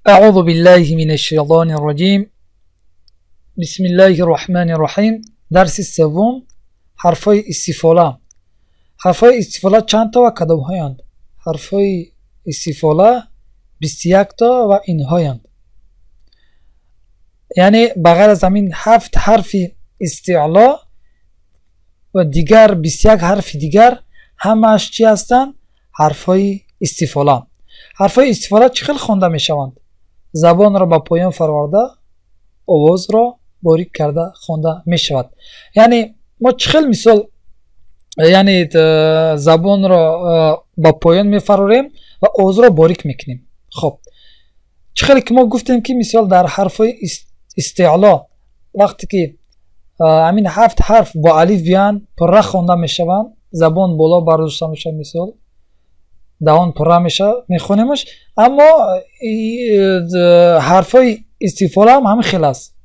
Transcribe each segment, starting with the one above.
أعوذ بالله من الشیطان الرجیم. بسم الله الرحمن الرحیم. درس سوم، حرفهای استفاله. حرفهای استفاله چند تا و کدام هایند؟ حرفهای استفاله 21 تا و اینهایند. یعنی بغیر از همین هفت حرف استعلا و دیگر 21 حرف دیگر همش چی هستند؟ حرفهای استفاله. حرفهای استفاله چه خیلی خوانده میشوند؟ زبان را به پایان فرورده، آواز را باریک کرده خوانده میشود. یعنی ما چه خیلی مثال، یعنی زبان را به پایان میفروریم و آواز را باریک میکنیم. خب، چه خیلی که ما گفتیم که مثال در حرفهای استعلا وقتی که همین هفت حرف با الف بیان، پره خوانده میشوند، زبان بالا برداشته میشه، مثال دهان پره میشه، میخونیمش. اما حرفای استفاله هم همین خیل است.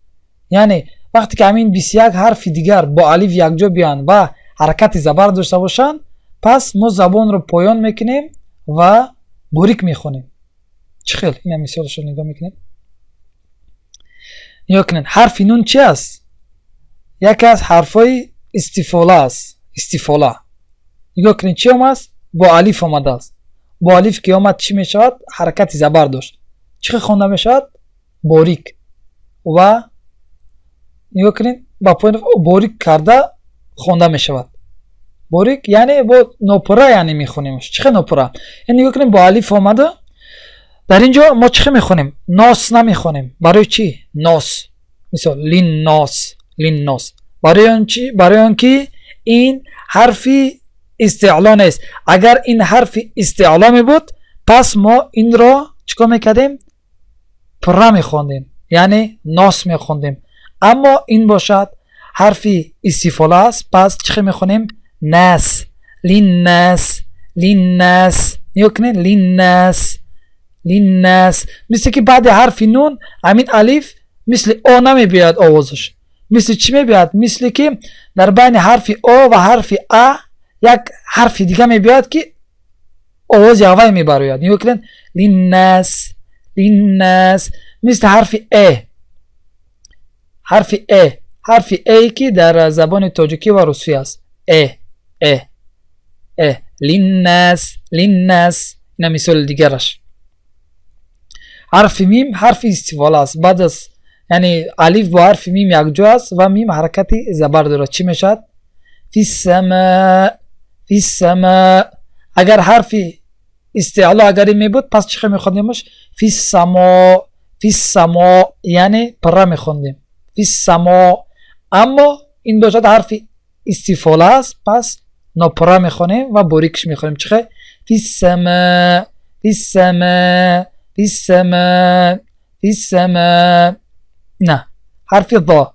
یعنی وقتی که همین 21 حرف دیگر با الف یکجا بیان و حرکت زبر داشته باشند، پس ما زبان رو پایان میکنیم و باریک میخونیم. چه خیل؟ این مثالش رو نگاه میکنیم. نگاه کنین، حرف نون چی است؟ یکی از حرفای استفاله است. استفاله، نگاه کنین، چی است؟ با الف آمده است. با الف که آمد چی میشود؟ حرکت زبر داشت. چه خوانده میشود؟ باریک. و نگاه کنین، با پایین باریک کرده خوانده میشود. باریک یعنی با ناپره، یعنی میخونیمش. چه ناپره؟ یعنی نگاه کنیم، با الف آمده. در اینجا ما چه میخونیم؟ ناس نمیخونیم. برای چی ناس؟ مثال للناس، للناس. برای آن چی؟ برای آن که این حرفی استعلا نیست. اگر این حرف استعلا می بود، پس ما این را چیکار میکردیم؟ پره میخوندیم، یعنی ناس میخوندیم. اما این باشد حرف استفاله است، پس چه میخونیم؟ ناس، للناس، للناس. نگاه کنید، للناس، للناس. مثل که بعد حرف نون همین الف مثل او نمیبیاد آوازش. مثل چی میبیاد؟ مثل که در بین حرف او و حرف ا یک حرف دیگه میبیاد که آواز یوای میبراید. نگاه کنید، للناس، للناس. مثل حرف ا، حرف ا، حرف ا که در زبان تاجیکی و روسی است. ا، ا، ا. للناس، للناس. این مثال دیگرش. حرف میم حرف استفاله است. بعد از، یعنی الف با حرف میم یک جا است و میم حرکت زبر دارد. چی میشد؟ في السماء، في السماء. اگر حرف استعلا اگر می بود، پس چی میخوندیمش؟ في السما، في السما، یعنی پره میخوندیم، في السما. اما این باشد حرف استفاله است، پس ناپره میخونیم و باریکش میخونیم. چه؟ في السماء، في السماء، في السماء، في السماء. نه، حرف ضا.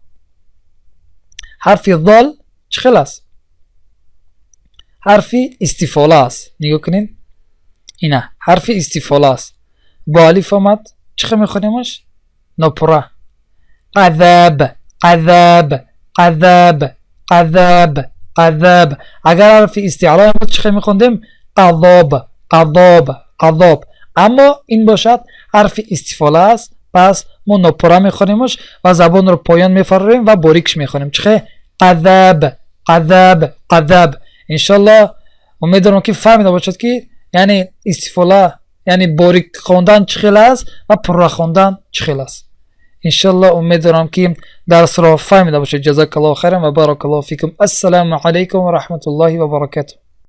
حرف ضال چه خیل است؟ حرف استفاله است. نگاه کنین، اینه حرف استفاله است. با الف آمد، چه میخونیمش؟ ناپره. عذاب، عذاب، عذاب، عذاب، عذاب. اگر حرف استعلا بود چه میخوندیم؟ عذاب، عذاب، عذاب. اما این باشد حرف استفاله است، پس ما ناپره میخونیمش و زبان رو پایان میفراریم و باریکش میخونیم. چه؟ عذاب، عذاب، عذاب. انشالله امیدوارم که فهمیده باشد که یعنی استفاله، یعنی باریک خواندن چه خیل است و پره خواندن چه خیل است. انشالله امیدوارم که درس را فهمیده باشید. جزاک الله خیرا و بارک الله فیکم. السلام علیکم و رحمت الله و برکاته.